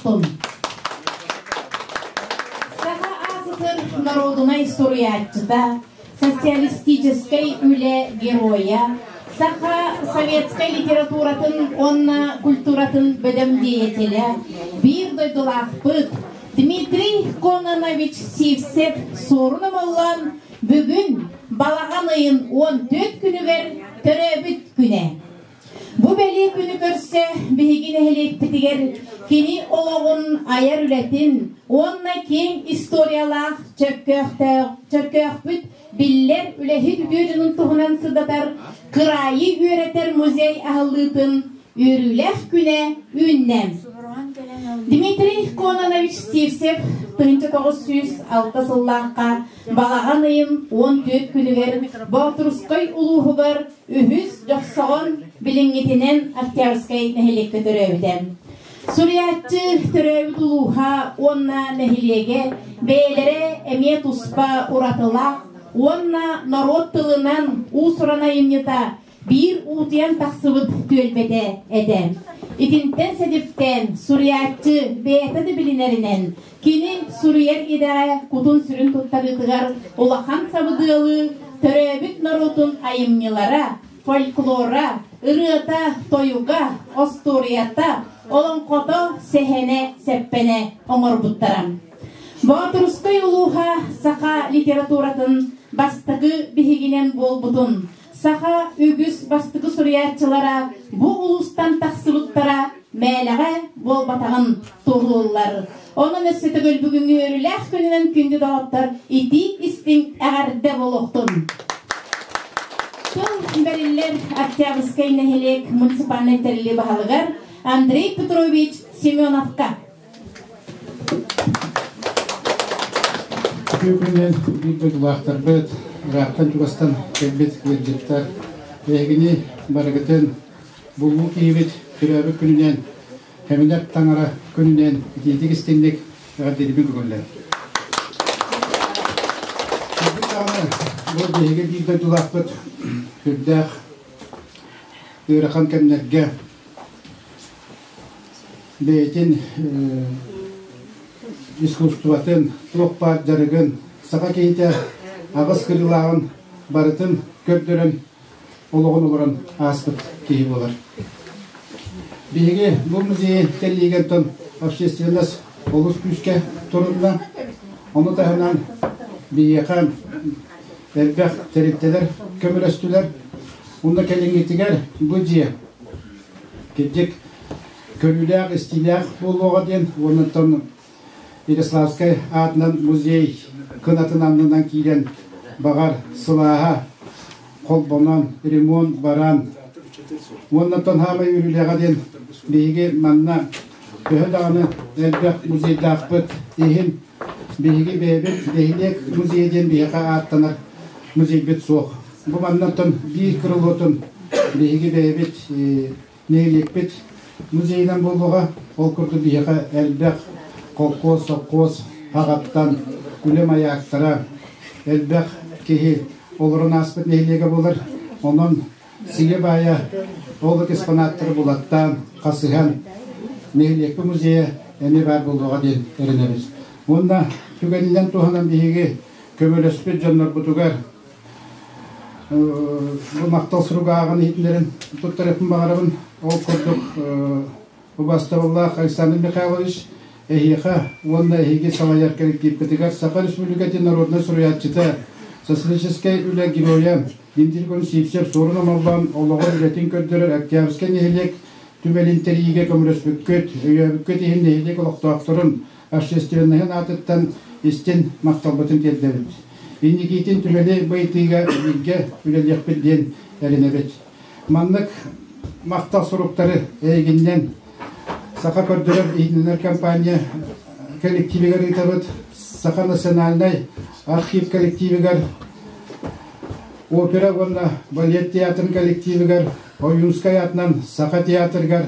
буолуохтун! Саха АССР норуодунай суруйааччыта, социалистическай үлэ геройа, саха советскай литературатын уонна культуратын бөдөҥ деятелэ, биир дойдулаахпыт Дмитрий Кононович Сивцев суорун омоллоон бүгүн балаҕан ыйын 14 күнүгэр төрөөбүт күнэ. Бу бэлиэ күнү көрсө биһиги нэһилиэкпитигэр кини олоҕун айар үлэтин уонна киэҥ историялаах Чөркөөхпүт биллэр үлэһит үтүө дьонун туһунан сырдатар кыраайы үөрэтэр музей аһыллыытын үөрүүлээх күнэ үүннэ. Дмитрий Кононович Сивцев 1906 сыллаахха балаҕан ыйын 14 күнүгэр Боотурускай улууһугар үһүс Дьохсоҕон билиҥҥитинэн Октябрьскай нэһилиэккэ төрөөбүтэ. Суруйааччы төрөөбүт улууһа уонна нэһилиэгэ бэйэлэрэ эмиэ туспа уратылаах уонна норуот тылынан уус-уран айымньыта биир уутуйан тахсыбыт түөлбэтэ этэ. Итинтэн сэдиптээн суруйааччы бэйэтэ да билинэринэн Кини суруйар идэҕэ кутун-сүрүн туттарыытыгар улахан сабыдыалы төрөөбүт норуотун айымньылара, фольклора, ырыата, тойуга, остуоруйата, олоҥхото, сэһэнэ, сэппэнэ оҥорбуттара. Боотурускай улууһа саха литературатын бастакы биһигинэн буолбутун, саха үгүс бастакы суруйааччылара бу улуустан тахсыбыттара мээлэҕэ буолбатаҕын туоһулууллар. Онон өссө төгүл бүгүҥҥү үөрүүлээх күнүнэн күндү доҕоттор итии истиҥ эҕэрдэ буолуохтун! Тыл бэриллэр Октябрьскай нэһилиэк муниципальнай тэриллии баһылыгар Андрей Петрович Семеновка. Үтүө күнүнэн биир дойдулаахтарбыт, ыраахтан-чугастан кэлбит ыалдьыттар, эһигини барыгытын булуу киһибит төрөөбүт күнүнэн, Кэминэр таҥара күнүнэн итиитик истиҥник эҕэрдэлиибин көҥүллэр. Кырдьык даҕаны бу биһиги биир дойдулаахпыт сүрдээх ыарахан кэмнэргэ бэйэтин искусствотын, туох баар дьарыгын, саха киһитэ аҕыс кырыылааҕын барытын көрдөрөн олоҕун олорон ааспыт киһи буолар. Биһиги бу музейы тэрийиигэн общественность олус күүскэ турунна. Ону таһынан биһиэхэ элбэх тэрилтэлэр көмөлөстүлэр. Уонна кэлиҥҥитигэр бу дьиэ кирдик көрүүлээх-истиилээх буолуоҕа диэн уонна Ярославскай аатынан музей кынатын аннынан киирэн баҕар сылааһа холбонон, ремонт баран уонна хаамай үөрүүлээҕэ диэн биһиги манна төһө даҕаны элбэх музейдаахпыт иһин биһиги бэйэбит нэһилиэк музейа диэн биһиэхэ ааттанар музейбыт суох. Бу маннаттан биир крылотун биһиги бэйэбит нэһилиэкпит музейынан буолуоҕа. Ол курдук биһиэхэ элбэх холкуос, сопхуос аҕаттан үлэ майаактара, элбэх киһи олорон ааспыт нэһилиэгэ буолар. Онон сигэ баайа ол экспонаттары булаттаан, хасыһан нэһилиэкпит музейа эмиэ баар буолуоҕа диэн эрэнэбит. Уонна түгэнинэн туһанан биһиги көмөлөспүт дьоннорбутугар Бу махтал сурук ааҕан иһитиннэрин туттарыахпын баҕарабын. Ол курдук убастабыллаах Александр Михайлович эһиэхэ уонна эһиги салайар коллективкытыгар Саха Республикатын народнай суруйааччыта, социалистическай үлэ геройа Дмитрий Николаевич Сивцев суорун омоллоон олоҕор үлэтин көрдөрөр Октябрьскай нэһилиэк түмэлин тэрийиигэ көмөлөспүккүт, өйөөбүккүт иһин нэһилиэк олохтоохторун общественноһын аатыттан истин махталбытын тиэрдэбит. Инникитин түмэли байытыыга бииргэ үлэлиэхпит диэн эрэнэбит. Маннык махтал суруктары эйигиннэн Саха көрдөрөр иһитиннэрэр компания коллективигэр ыытабыт. Саха национальнай архив коллективигэр, опера уонна балет театрын коллективигэр, Ойуунскай аатынан Саха театрыгар,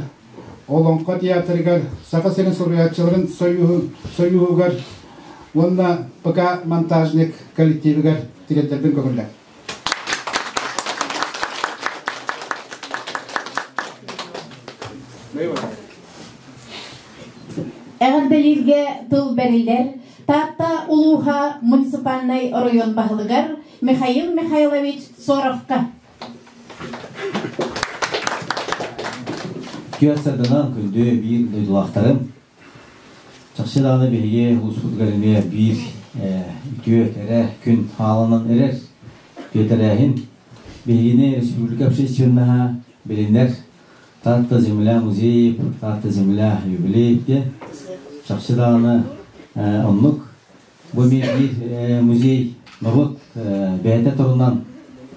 Олоҥхо театрыгар, Саха сирин суруйааччыларын сойууһугар уонна ПК монтажник коллективигэр тириэрдэрбин көҥүллэр. Эҕэрдэлииргэ тыл бэриллэр Таатта улууһа муниципальнай оройуон баһылыгар Михаил Михайлович Соровка. Күөх сарданан күндү биир дойдулаахтарым. Чахчы даҕаны биһиги улууспутугар эмиэ биир үтүө кэрэ күн хааланан эрэр. Үтүө Биһигини республика общественноһа билинэр Таатта земля музей, Таатта земля юбилей диэн. Чахчы даҕаны оннук. Бу эмиэ биир музей норуот бэйэтэ турунан,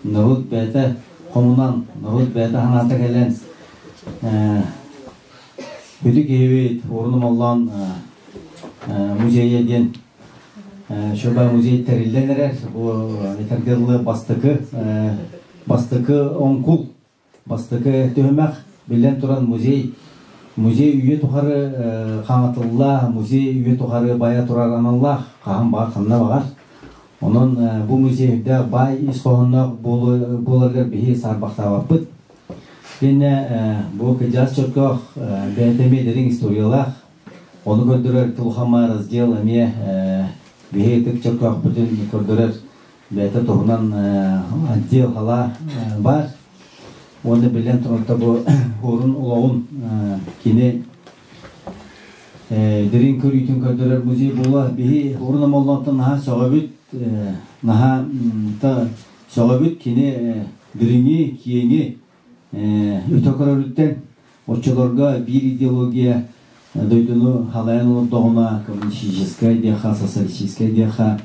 норуот бэйэтэ хомунан, норуот бэйэтэ санаата кэлэн Бүдү киһибит Уорун Омоллоон музейа диэн Шөбө музей тэриллэн эрэр. Бу этэргэ дылы бастакы бастакы оҥкул, бастакы түһүмэх. Биллэн туран музей музей үйэ тухары хаҥатылла, музей үйэ тухары байа турар аналлаах, хаһан баҕар ханна баҕар. Онон бу музей үрдээх баай ис хоһоонноох буоларыгар биһи саарбахтаабаппыт. Итиэннэ бу кыдьаас Чөркөөх бэйэтэ эмиэ дириҥ историялаах. Ону көрдөрөр Тулхама раздел эмиэ биһи ытык Чөркөөхпүтүн көрдөрөр бэйэтэ туһунан отдел халаа баар. Уонна биллэн туран бу хуорун олоҕун кини дириҥ көрүүтүн көрдөрөр музей буола. Биһи Хуорун Омоллонтон наһаа сөҕөбүт, наһаа сөҕөбүт кини дириҥи, киэҥи өтө көрөрүттэн оччолорго биир идеология дойдуну халайан олордоҕуна коммунистическай диэхэ, социалистическай диэхэ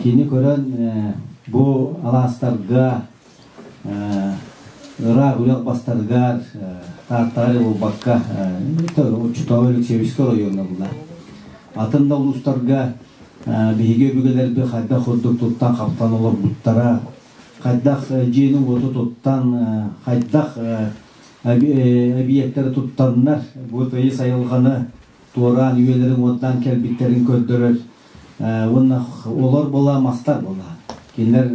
кини көрөн бу алаастарга ыраах үрэх бастарыгар Тааттаҕа буолбакка Оччотооҕу Алексеевскай оройуоҥҥа була. Атын да улуустарга биһиги өбүгэлэрбит хайдах курдук туттан-хаптан олорбуттара, хайдах дьиэни-уоту туттан, хайдах эбийиэктэри туттаннар, бу тыйыс айылҕаны туораан үйэлэрин уоттаан кэлбиттэрин көрдөрөр уонна олор була мастар була. Кинилэр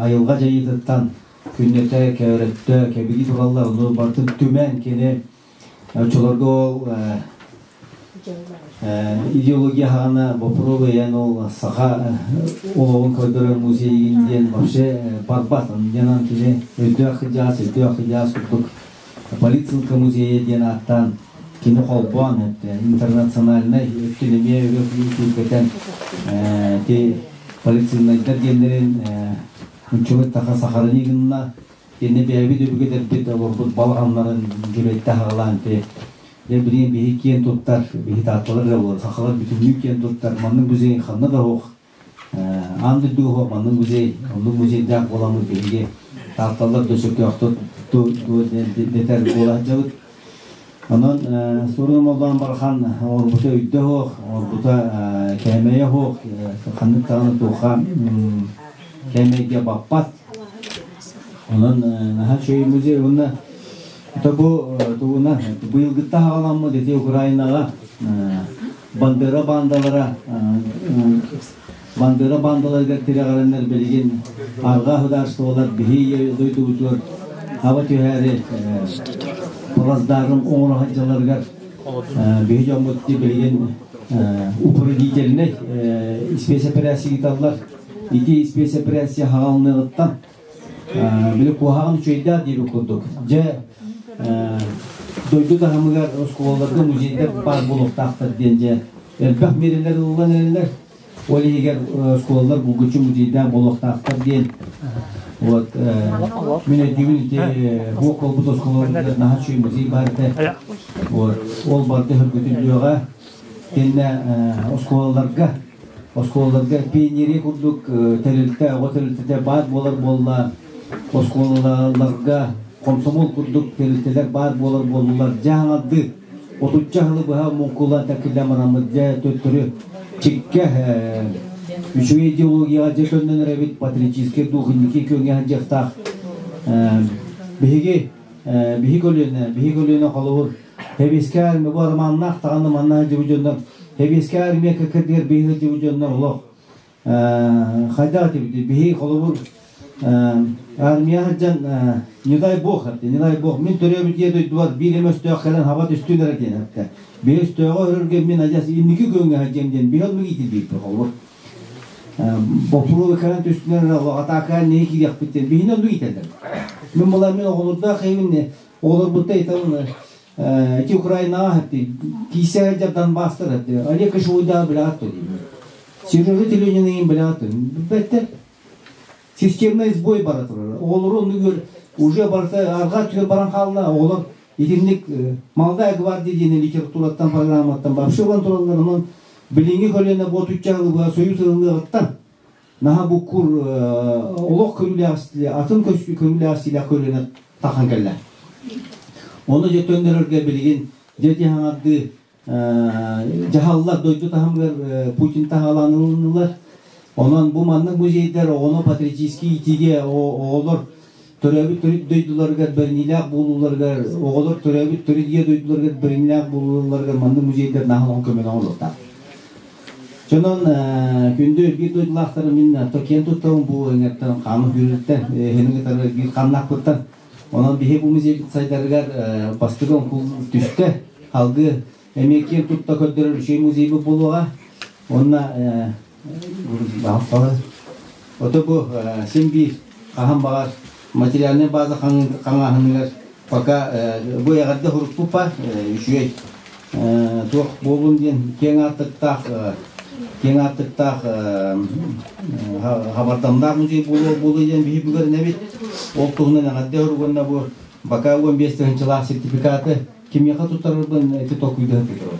айылҕа дьайыытыттан күннэтэ, кэбирөттө, кэбилии тураллар, ону барытын түмэн кини оччолорго ол идеология хаҕана боппуруобуйан ол саха олоҕун көрдөрөр музейын диэн вообще барбат. Онон кини өйдөөх кыдьаас, өйдөөх кыдьаас курдук Полицинка музейа диэн ааттаан кини холбоон интернациональнай өттүн эмиэ өрө күүркэтэн ти полицейнайдар диэннэрин Учугут таха сахарыни гынна кини бэйэбит өбүгэлэрбит олорбут балаҕаннарын дьүлэйтэ хаҕалаан ти дьэ билигин биһи киэн туттар биһи таатталар эрэ буолар сахалар бүтүннүү киэн туттар маннык музей ханна да суох аан дойдуга суох маннык музей оннук музейдаах буоламмыт биһиги таатталар да сөптөөхтөр дэтэр буола сылдьабыт. Онон суорун омоллоон бархан оҥорбута өйдө суох, оҥорбута кээмэйэ суох, ханнык даҕаны туохха кээмэйгэ баппат. Онон наһаа үчүгэй музей уонна бу тугуна быйылгытта хаҕаламмыт ити Украинаҕа Бандера баандалара Бандера баандаларыгар тирэҕирэннэр билигин арҕаа судаарыстыбалар биһи дойдубутугар хаба түһээри плацдарм оҥоро сылдьалларыгар биһи дьоммут билигин упредительнай спецоперация ыыталлар. Ити спецоперация хаҕалыныаҕыттан били куһаҕан үчүгэйдээх диэбит курдук. Дьэ дойду таһымыгар оскуолаларга музейдар баар буолуохтаахтар диэн дьэ элбэх миэрэлэр ылыллан эрэллэр. Ол иһигэр оскуолалар булгуччу музейдаах буолуохтаахтар диэн. Вот мин өйдүүбүн ити буок буолбут оскуолаларга наһаа үчүгэй музей баар этэ. Вот ол барыта хөргүтүллүөҕэ. Кэннэ оскуолаларга оскуолаларга пионерия курдук тэрилтэ, оҕо тэрилтэтэ баар буолар буолла. Оскуолаларга комсомол курдук тэрилтэлэр баар буолар буоллулар. Дьаһаҥардыы отучча сылы быһа муҥкуллан тэккиллэн бараммыт дьэ төттөрү чиккэ үчүгэй идеологияҕа дьэ төннөн эрэбит патриотическай дух инники күөҥҥэ сылдьыахтаах. Биһиги биһи көлүөнэ биһи көлүөнэ холобур Хэбиэскэ армия бу арамааннаах даҕаны манна сылдьыбыт дьоннор Хэбиэскэ армия кыргыттар биһи сылдьыбыт дьоннор олох хайдах этибит биһи холобур армия сылдьан не дай бог не дай бог мин төрөөбүт ийэ дойдубар биир эмэ өстөөх кэлэн хаба түстүн эрэ диэн эттэ. Биһи өстөөҕү өрөргө мин адьас инники күөҥҥэ сылдьыам диэн биһи оннук иитиллибиппит холобур. Боппуруо экран түстүнэр атаакаан неһи киириэхпит диэн биһини оннук иитэллэр. Мин була мин оҕолордоох киһибин оҕолорбутта ыйтабын ити Украинаҕа киисэ сылдьар Донбасстар Олег Кошевойдааҕы билэҕит дуо диибин. Сережа Теленин билэҕит дуо? Билбэттэр. Системный сбой бара турар. Оҕолору оннугар уже барыта арҕаа өттүгэр баран хаалла. Оҕолор итинник Молодая гвардия диэн литератураттан, программаттан вообще ылан тураллар. Онон билиҥҥи көлүөнэ бу отучча сылы Союз ылыллыаҕыттан наһаа буккур олох көрүүлээх атын көрүүлээх стилээх көлүөнэ тахан кэллэ. Ону дьэ төннөрөргө билигин дьэ хаҥардыы дьаһаллар дойду таһымыгар Путин таһаалаан ылыннылар. Онон бу маннык музейдар оҕону патриотический иитиигэ оҕолор төрөөбүт төрүт дойдуларыгар бэриниилээх буолууларыгар, оҕолор төрөөбүт төрүт ийэ дойдуларыгар бэриниилээх буолууларыгар маннык музейдар наһаа улахан көмөнү оҥоруохтаах. Дьонон күндү биир дойдулаахтарым мин киэн туттабын бу эҥэртэн хаамы күүрүттэн, эһини кытары биир ханнаахпыттан. Онон биһи бу музейбит сайдарыгар бастакы оҥкул түстэ. Алгы эмиэ киэн тутта көрдөрөр үчүгэй музейбыт буолуоҕа. Уонна Ото бу син биир хаһан баҕар материальнай база хаҥааһыныгар пока бу эҕэрдэ хуруппуппа үчүгэй туох буоллун диэн киэҥ аартыктаах киэҥ аартыктаах хабардамнаах музей буолуо буолуо диэн биһи бүгэринэбит. Ол туһунан эҕэрдэ уругунна бу бака 15 тыһыынчалаах сертификаты кимиэхэ туттарарбын ити толкуйдаһа турар.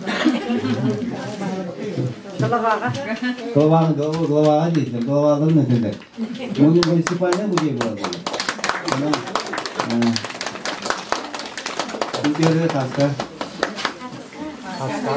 Главаҕа. Главаҕа, главаҕа диэтилэр, главаларын этилэр. Муниципальный музей буолар. Күндү таска. Таска.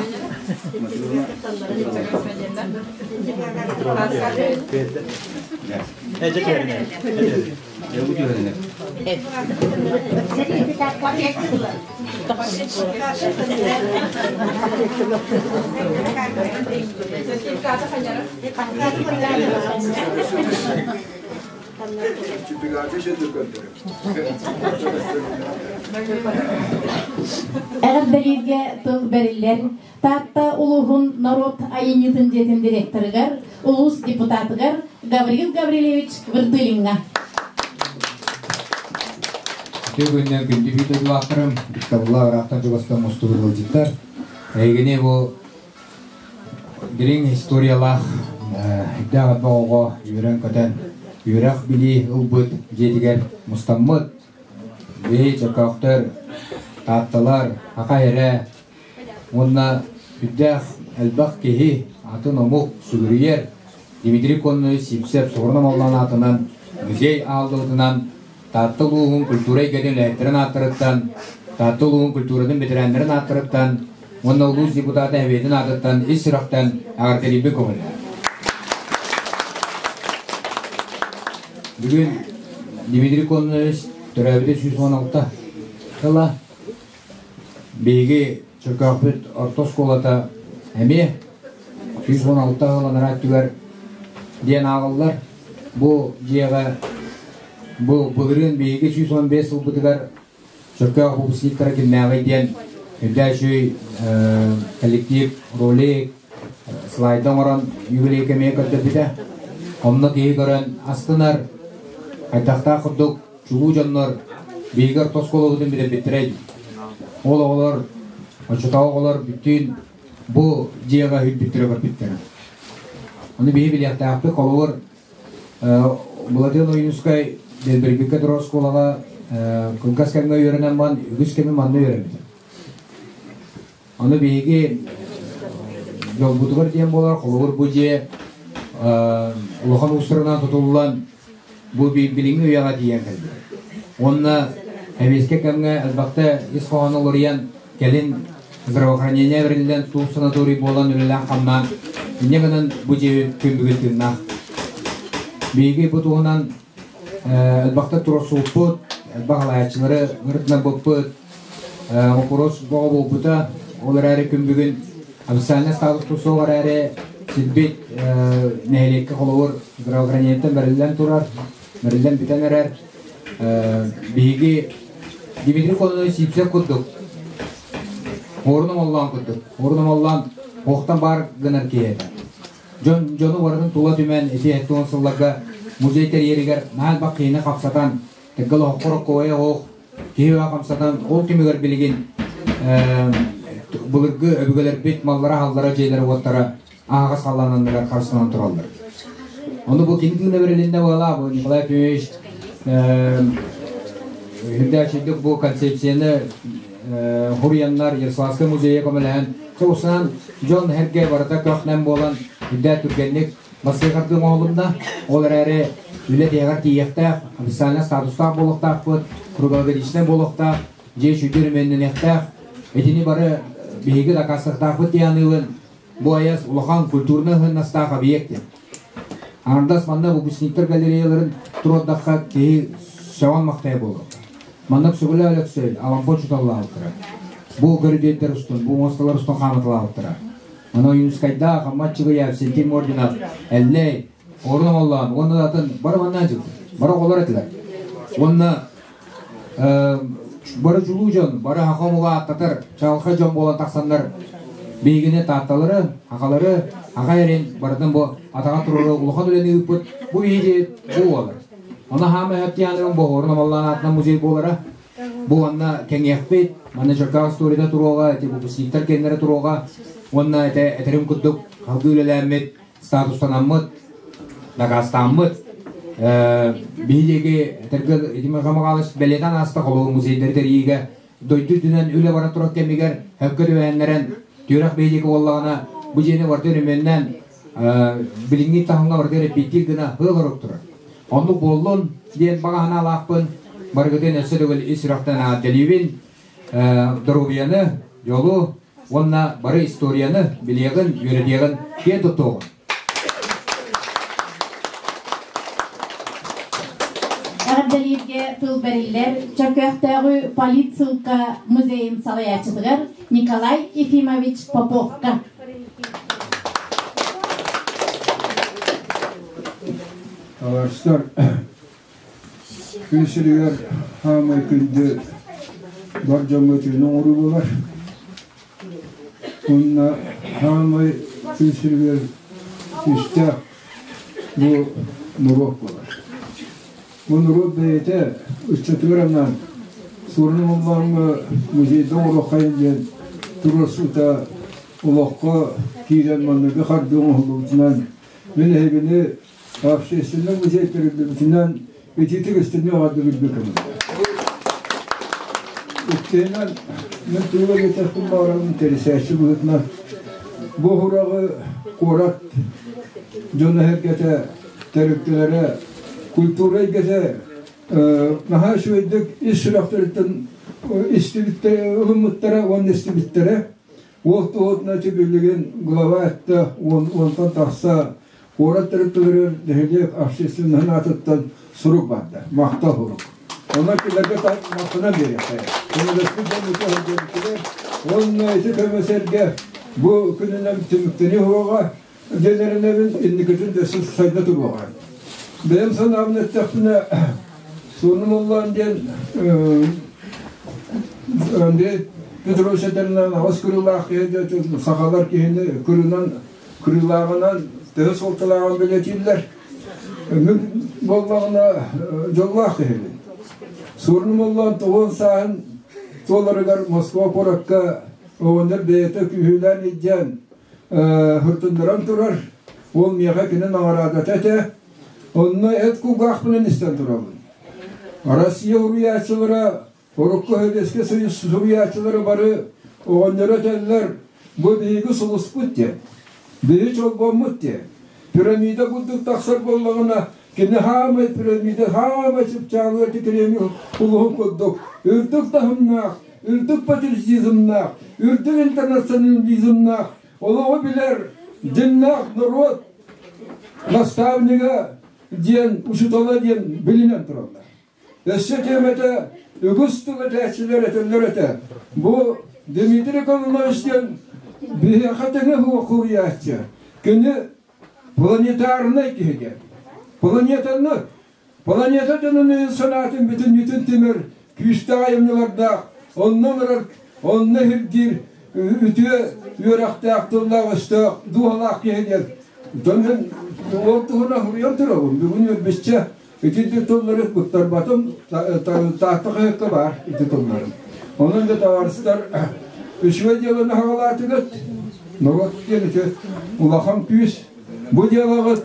Эҕэрдэлииргэ тыл бэриллэр Таатта улууһун норуот айымньытын дьиэтин директорыгар, улуус депутатыгар Гаврил Гаврильевич Вырдылиҥҥа. Үтүө күннэн күндү видеолаахтарым, Викторла ыраахтан чугастан мустубут ыалдьыттар. Эһигини бу дириҥ историялаах үрдээх элбэх оҕо үөрэн-көтөн, үөрэх-билии ылбыт дьиэтигэр мустаммыт. Биһи чөркөөхтөр, таатталар, аха эрэ уонна үрдээх элбэх киһи атын омук сүгүрүйэр Дмитрий Коннович Сивцев Суорун Омоллоон аатынан музей ааллыбытынан Таатта улууһун культура эйгэтин үлэһиттэрин ааттарыттан, Таатта улууһун культуратын бэтэрээннэрин ааттарыттан уонна улуус депутата Эбиэтин аатыттан ис сүрэхтэн эҕэрдэлиирбин көҥүллээх. Бүгүн Дмитрий Коннович төрөөбүтэ 116 сыла. Биһиги Чөркөөхпүт орто оскуолата эмиэ 116 сыл анараа өттүгэр диэн ааҕыллар. Бу дьиэҕэ бу былырыын биһиги 115 сылбытыгар Чөркөөх выпускниктара кимнээҕий диэн үрдээ үчүгэй коллектив, ролик, слайда оҥорон юбилейга эмиэ көрдөрбүтэ. Онно киһи көрөн астынар, хайдахтаах курдук чулуу дьоннор биһиги орто оскуолабытын бүтэрбиттэрэй. Ол оҕолор, оччотооҕу оҕолор бүттүүн бу дьиэҕэ үһүйбүттэрэ көрбүттэрэ. Ону биһи билиэхтээхпит, холобур, Владимир Ойуунускай Дэлбэрбиккэ турар оскуолаҕа кылгас кэмҥэ үөрэнэн баран үгүс кэми манна үөрэммитэ. Ону биһиги дьолбутугар диэн буолар, холобур, бу дьиэ улахан уустарынан тутуллан бу билиҥҥи үйэҕэ тиийэн кэлбит. Уонна эбиэскэ кэмҥэ элбэхтэ ис хоһооно уларыйан, кэлин здравоохранение бэриллэн, суут санаторий буолан үлэлээн-хамнаан, инньэ гынан бу дьиэ күн бүгүн тыыннаах. Биһиги бу туһунан элбэхтэ туруорсубуппут, элбэх алаайаччылары ырытынарбыппыт, вопрос бөҕө буолбута. Ол эрээри күн бүгүн официальный статус суох эрээри сирбит нэһилиэккэ холобур здравоохранениеттан бэриллэн турар, бэриллэн бүтэн эрэр. Биһиги Дмитрий Кононович Сивцев курдук. Орун оллоон курдук. Орун оллоон оохтон баар гынар киһи этэ. Дьон дьону барытын тула түмэн ити 70 сылларга музей тэрийэригэр наһаа элбэх киһини хапсатан, тыггал оһоххор оккуойа оһох киһи хамсатан ол түмүгэр билигин былыргы өбүгэлэрбит маллара-халлара дьиэлэрэ-уоттара аһаҕас халлаананныгар харыстанан тураллар. Ону бу кини тыына бэрилиннэ буолаа, бу Николай Ефимович үрдээччидик бу концепцияны хуруйаннар Ярославскай музейа көмөлөһөн соҕусунан дьон эргэ барыта көх-нэм буолан үрдээ түргэнник Бассыахардыы оҥоһулунна. Ол эрээри үлэ тиһэҕэр тиийиэхтээх, официальнай статустаах буолуохтаахпыт, круглогодичнай буолуохтаах, дьиэ сүдү өрөмүөннэниэхтээх. Итини бары биһиги дакаастыахтаахпыт дии саныыбын. Бу айас улахан культурнай ыһыннастаах объект диэн. Аҥардас манна выпускниктар галереяларын туруордахха киһи сөҕөн махтайа буолуо. Манна Сөбүлэ Өлөксөй, Алампа учууталлаабыттара. Бу көрүдүөрдэр устун, бу муосталар устун хаамыталаабыттара. Аны Ойуунускайдаах, Амма Аччыгый, Авсентий Мординов, Эллэй, Орун Оҥоллоон уонна да атын бары манна дьылтар. Бары оҕолор этилэр. Уонна бары чулуу дьон, бары саха омуга ааттатар чаҕылхай дьон буолан тахсаннар биһигини таатталары, сахалары, аҕа эрин барытын бу атаҕа туруору улахан үлэни ыыппыт бу биһиги бу буолар. Ону хаама өһөптианыгын бу Орун Амаллаан аатынан музей буолара. Бу уонна кэҥиэхпит, манна Чөркөөх историята туруоҕа, ити выпускниктар кэннэрэ туруоҕа уонна этэ этэрим курдук салгыы үлэлээммит, статустанаммыт, дакаастааммыт биһиги этэргэ ити Михаил бэлиэтээн ааста холобур музейдары тэрийиигэ дойду үрдүнэн үлэ бара турар кэмигэр өккө түбэһэннэрэн түөрэх биһиги буоллаҕына бу дьиэни барыта өрөмүөннээн билиҥҥи таһымҥа барыта эрэпииттиир гына ыал турар. Оннук буоллун диэн баҕа санаалаахпын, барыгытын өссө төгүл ис сүрэхтэн аатталыыбын, доруобуйаны, дьолу уонна бары историяны билиэҕин, үөрэтиэҕин киэн туттуоҕун. Эҕэрдэлииргэ тыл бэриллэр Чөркөөхтөөҕү политсыылка музейын салайааччытыгар Николай Ефимович Поповка. Аларстар күн сиригэр хаамай күндү бар дьоҥҥо түүн оҥоруу буолар. Уонна хаамай күн сиригэр күүстээх бу норуот буолар. Бу норуот бэйэтэ ыччатыгар анаан Суорун Омоллооҥҥо музейда оҥоруоххайын диэн туруорсуута олоххо киирэн манныгы хардыы оҥоһуллубутунан мин эһигини общественнай музей тэриллибитинэн итиитик истиҥник аҕардыбыт Иккиһинэн, мин тугу этиэхпин баҕарабын тэрисээччи быһыытынан бу уһураҕы куорат дьоно-сэргэтэ, тэрилтэлэрэ, культура эйгэтэ наһаа үчүгэйдик ис сүрэхтэриттэн истибиттэрэ, ылыммыттара уонна истибиттэрэ. Уол туһутуна билигин глава эттэ уонтан тахса куорат тэрилтэлэригэр нэһилиэк общественноһын аатыттан сурук барда, махтал сурук. Онон кинилэргэ махтанан биэриэхтэрэ. Көмөлөспүт дьон үтүө Уонна ити көмө сэргэ бу күнүнэн түмүктэнии уһуоҕа дьэнэринэбин инникитин да сайда туруоҕа. Бэйэм санаабын эттэхпинэ, Суонум Оллоон диэн Андрей Петрович этэринэн аҕыс кырыылаах киһи диэн сахалар киһини кырынан кырыылааҕынан төһө суолталааҕын бэлиэтииллэр. Мин буоллаҕына дьоллоох киһибин. Суорун Оллоон тоҕуон сааһын туоларыгар Москва куоракка оҕонньор бэйэтэ күүһүлээн илдьэн Һыртыннаран турар, ол миэхэ кини наҕараадата этэ. Онно эт кулгаахпынан истэн турабын. Россия уруйааччылара, урукку Сэбиэскэй Союз суруйааччылара бары оҕонньоро этэллэр, бу биһиги сулуспут диэн, биһи чолбоммут диэн. Пирамида курдук тахсар буоллаҕына, кини хаамай пирамида, хаамай чыпчаалыгар тикириэми улуһун курдук үрдүк таһымнаах, үрдүк патриотизмнаах, үрдүк интернационализмнаах, олоҕу билэр дьиннээх норуот наставнига диэн, учуутала диэн билинэн тураллар. Өссө тиэмэтэ үгүс тыл этээччилэр этэллэр этэ. Бу Дмитрий Кононович диэн биһиэхэ тэҥэ суруйааччы. Кини планетарнай киһи диэн. Планетаны Планета дьонун санаатын бүтүннүүтүн түмэр күүстээх айымньылардаах, онно ыҥырар, онно иһирдиир. үтүө үөрэхтээх тыллаах өстөөх дууһалаах киһи диэн дьон ол туһунан суруйан турабын бүгүн үөрбүччэ итинник тыллары куттарбатым Таатта хаһыакка баар ити тылларым онон да табаарыстар үчүгэй дьыаланы хаҕалаатыгыт норуот диэн ити улахан күүс бу дьыалаҕыт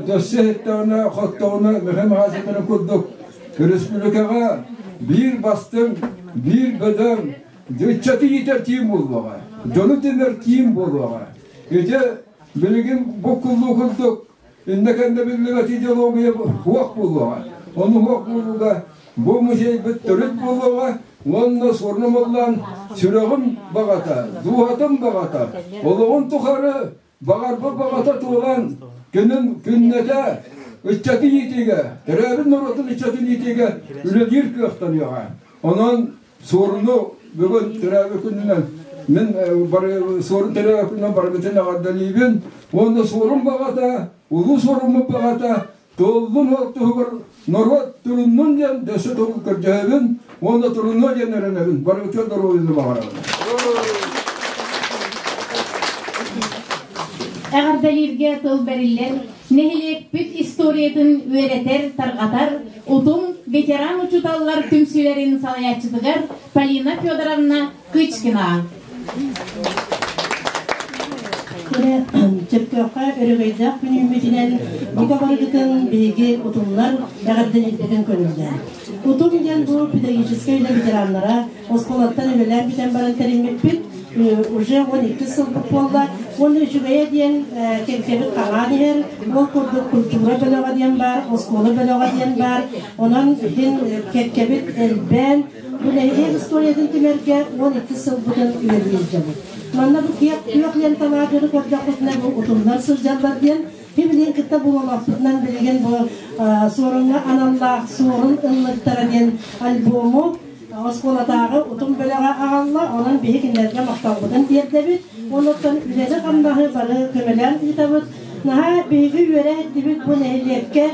Дөссө иһиттэҕинэ, хоттоҕуна Михаил Михайлович курдук республикаҕа биир бастыҥ, биир бөдөҥ ыччаты иитэр киин буолуоҕа, дьону түмэр киин буолуоҕа. Ити билигин буккуллуу курдук иннэ-кэннэ биллибэт идеология суох буолуоҕа. Ону суох буолууга бу музейбыт төрүт буолуоҕа уонна суорунамаллаан сүрэҕим баҕата, дууһатым баҕата олоҕун тухары Баҕарбыт баҕата туолан, күнүн күннэтэ ыччаты иитиигэ, төрөөбүт норуотун ыччатын иитиигэ үлэлиир кыахтаныаҕа. Онон Суоруну бүгүн төрөөбүт күнүнэн мин Суорун төрөөбүт күнүнэн барыбытын эҕэрдэлиибин. Уонна Суорун баҕата, улуу Суоруммут баҕата туоллун ол туһугар норуот туруннун диэн дөссө төгүл көрдөһөбүн уонна турунуо диэн эрэнэбин. Барыбытыгар доруобуйаны баҕарабын. Эҕэрдэлииргэ тыл бэриллэр, нэһилиэкпит историятын үөрэтэр, тарҕатар утум ветеран учууталлар түмсүүлэрин салайааччытыгар Полина Федоровна Кычкина. Чөркөөххө өрөгөйдөөх күнүүммүтүнэн бука барыгытын биһиги утумнар эҕэрдэлиирбитин көҥүллээн. Утум диэн бу педагогическай үлэ ветераннара оскуолаттан үлэлээн бүтэн баран тэриммиппит уже 12 сылбыт буолла. Уонна үчүгэйэ диэн кэккэбит хаҥаан иһэр, ол курдук культура бөлөҕө диэн баар, оскуола бөлөҕө диэн баар. Онон иһин кэккэбит элбээн, Бу нэһилиэк историятын түмэргэ 12 сылбытын үлэлиир дьоммут. Манна бу киэп күөх ленталаах дьону көрдөхпүтүнэ бу утумнар сылдьаллар диэн ким кытта булалаахпытынан билигин бу Суоруҥҥа аналлаах Суорун ыллыктара диэн альбому оскуолатааҕы утум бөлөҕө аҕалла. Онон биһи кинилэргэ махталбытын тиэрдэбит. Оннуттан үлэни-хамнаһы бары көмөлөөн ыытабыт. Наһаа биһиги үөрэ иһиттибит бу нэһилиэккэ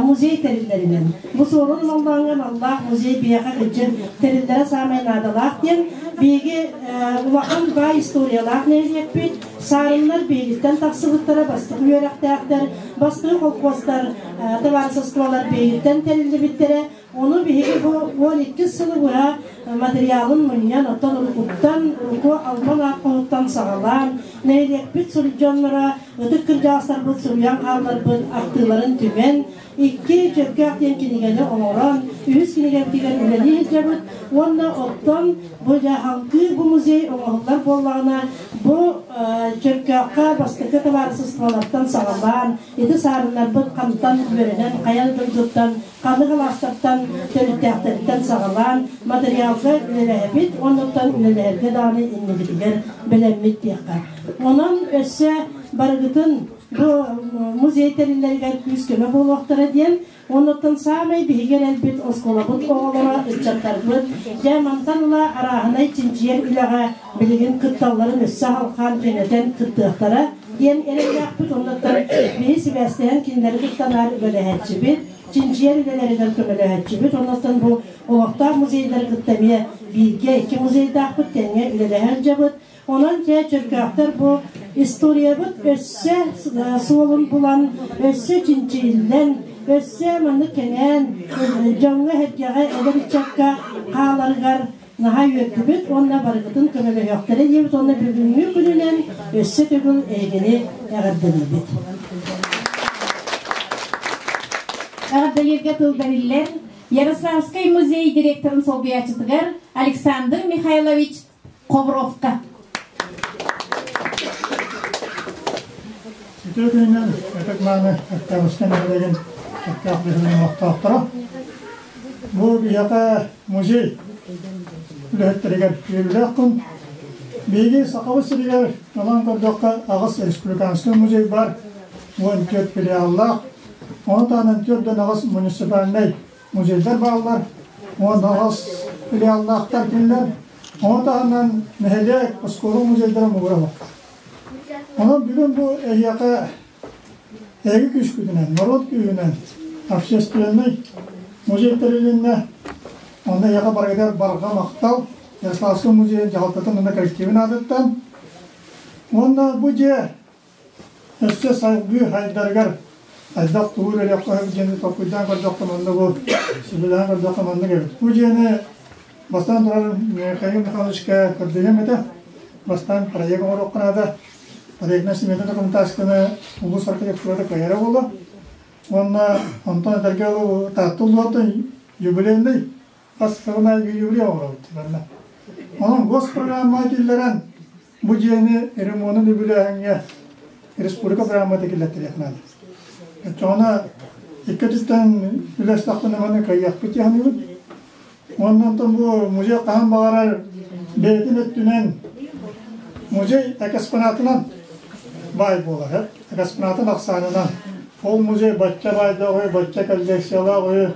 музей тэриллэринэн. Бу Суорун Омоллооҥҥо аналлаах музей биһиэхэ кырдьык тэриллэрэ саамай наадалаах диэн биһиги улахан баай историялаах нэһилиэкпит. Саарыннар биһигиттэн тахсыбыттара бастакы үөрэхтээхтэр, бастакы холкуостар, табаарыстыбалар биһигиттэн тэриллибиттэрэ. Ону биһиги бу 12 сылы быһа материалын мунньан, оттон уруккуттан, урукку албан аат хоһуттан саҕалаан, нэһилиэкпит дьонноро ытык кырдьаҕастарбыт суруйан хаалларбыт ахтыыларын түмэн, икки Чөркөөх диэн кинигэни оҥорон, үһүс кинигэбитигэр үлэлии сылдьабыт уонна оттон бу дьэ халкыы бу музей оҥоһуллар буоллаҕына, бу Чөркөөххө бастакы табаарысыстыбалартан саҕалаан, ити саарыннарбыт хантан үөрэнэн, хайа дойдуттан, ханнык алаастартан төрүттээхтэриттэн саҕалаан материалга үлэлэһэбит, оннуттан үлэлэһэргэ даҕаны иннибитигэр бэлэммит диэххэ. Онон өссө барыгытын бу музей тэриллэригэр күүс-көмө буолуохтара диэн, оннуттан саамай биһиги эрэлбит оскуолабыт оҕолоро, ыччаттарбыт, дьэ мантан ыла арааһынай чинчийэр үлэҕэ билигин кытталларын өссө халхаан кэҥэтэн кыттыахтара диэн эрэллээхпит. Оннуттан биһи сибээстэһэн кинилэри кытта наар үлэлэһээччибит, чинчийэр үлэлэригэр көмөлөһөөччүбүт. Оннуттан бу олохтоох музейдары кытта эмиэ бииргэ икки музейдаахпыт тэҥҥэ үлэлэһэ сылдьабыт. Онон дьэ чөркөөхтөр бу историябыт өссө суолун булан, өссө чинчийиллэн, өссө маннык кэҥээн дьоҥҥо-сэргэҕэ, эдэр ыччакка хааларыгар наһаа үөрдүбүт уонна барыгытын көмөлөһүөхтэрэ диэбит уонна бүгүҥҥү күнүнэн өссө төгүл эһигини эҕэрдэлиибит. Эҕэрдэлииргэ тыл бэриллэр Ярославскай музей директорын солбуйааччытыгар Александр Михайлович Ховровка. Үтүө күнүнэн ытык-мааны Октябрьскай нэһилиэгин сөптөөх быһыыларын олохтоохторо. Бу биһиэхэ музей үлэһиттэригэр үөрүүлээх күн. Биһиги Сахабыт сиригэр ылан көрдөххө аҕыс республиканскай музей бар, 14 филиаллаах, ону таһынан 4 муниципальнай музейдар бааллар, 18 филиаллаахтар кинилэр. Ону таһынан нэһилиэк, оскуола музейдара муҥура олохтор. Онон бүгүн бу эһиэхэ эһиги күүскүтүнэн, норуот күүһүнэн общественный музей тэрилиннэ. Онно эһиэхэ барыгытыгар барҕа махтал. Ярославскай музейын дьаһалтатын уонна коллективын аатыттан уонна бу дьиэ өссө салгыы хайдарыгар хайдах тугу үлэлиэххэ сөп диэни толкуйдаан көрдөххө манна бу сүбэлэһэн көрдөххө маннык эбит. Бу дьиэни бастаан турар Михаил Михайловичка көрдөһүөм этэ. Бастаан проект оҥоруохха наада. Проектнай смета документацияны улуус архитектурата кыайара буолуо. Уонна онтон этэргэ Таатта улууһуттан юбилейный хас сылын аайы юбилей оҥоробут манна. Онон госпрограмма киллэрэн бу дьиэни ремонун үбүлээһиҥҥэ республика программата киллэртэриэх наада. Оччоҕуна икки өттүттэн үлэстэхпинэ маны кыайыахпыт дии саныыбын. Уонна онтон бу музей хаһан баҕарар бэйэтин өттүнэн музей экспонатынан баай буолар. Экспонатын ахсаанынан. Ол музей бачча баайдаах үһү, бачча коллекциялаах үһү,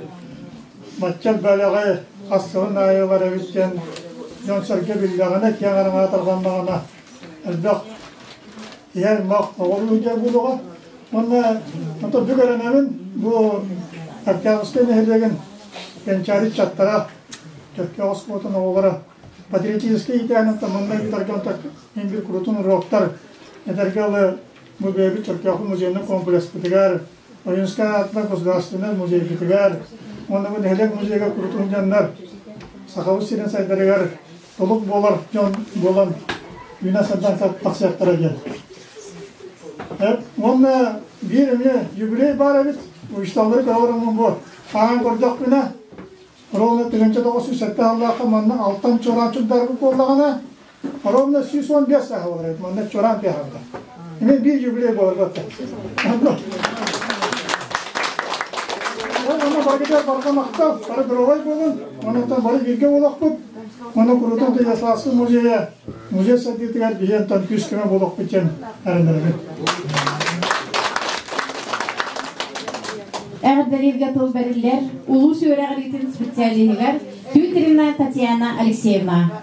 бачча бэлэҕи хас сылын аайы ылар эбит диэн дьон-сэргэ биллэҕинэ, киэҥ араҥаҕа тарҕаннаҕына элбэх иһэр-мах оҕолуу диэн буолуоҕа. Уонна онтон бүк эрэнэбин бу Октябрьскай нэһилиэгин кэнчээри ыччаттара, Чөркөөх оскуолатын оҕолоро патриотическай иитээһин манна ыытарга онтон мин бир курутун уруоктар этэргэ ылы бу бэйэбит Чөркөөхү музейнай комплекспытыгар Ойуунскай аатынан государственнай музейбытыгар уонна бу нэһилиэк музейыгар курутун дьоннор Сахабыт сирин сайдарыгар толук буолар дьон буолан үүнэ сылдьан тахсыахтара диэн. Уонна биир эмиэ юбилей баар эбит, уйусталлары көрө бу ааһан көрдөхпүнэ, ровно 1907 сыллаахха манна алтан чуораан чугдарбыт буоллаҕына, ровно 115 сааһа буолар эбит, манна чуораан тыаһаабыта. Эмиэ биир юбилей буолар батта. Онно баргыта барга махтал, бары здоровай буолун, оннуттан бары бииргэ буолуохпут. Онно курутун Ярославский музейа, музей сайдыытыгар биһи онтон күүс-көмө буолуохпут диэн эрэнэрэбин. Эҕэрдэлииргэ тыл бэриллэр улуус үөрэҕириитин специалиһыгар Тютрина Татьяна Алексеевна.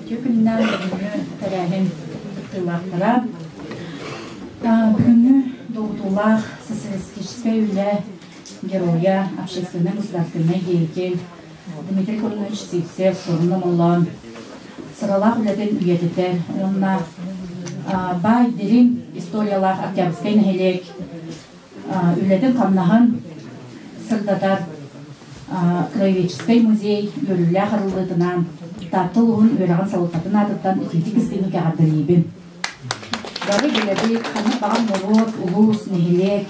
Үтүө күннээх бүгүҥҥү тэрээһин кыттыылаахтара. Бүгүҥҥү долгутуулаах социалистическай үлэ геройа, общественнай государственнай деятель Дмитрий Кононович Сивцев суорун омоллоон сыралаах үлэтин үйэтитэр уонна баай дириҥ историялаах Октябрьскай нэһилиэк үлэтин-хамнаһын сырдатар краеведческай музей үөрүүлээх арыллыытынан Таатта улууһун үөрэҕин салалтатын аатыттан итиитик истиҥник эҕэрдэлиибин. Бары билэбит, ханнык баҕар норуот, улуус, нэһилиэк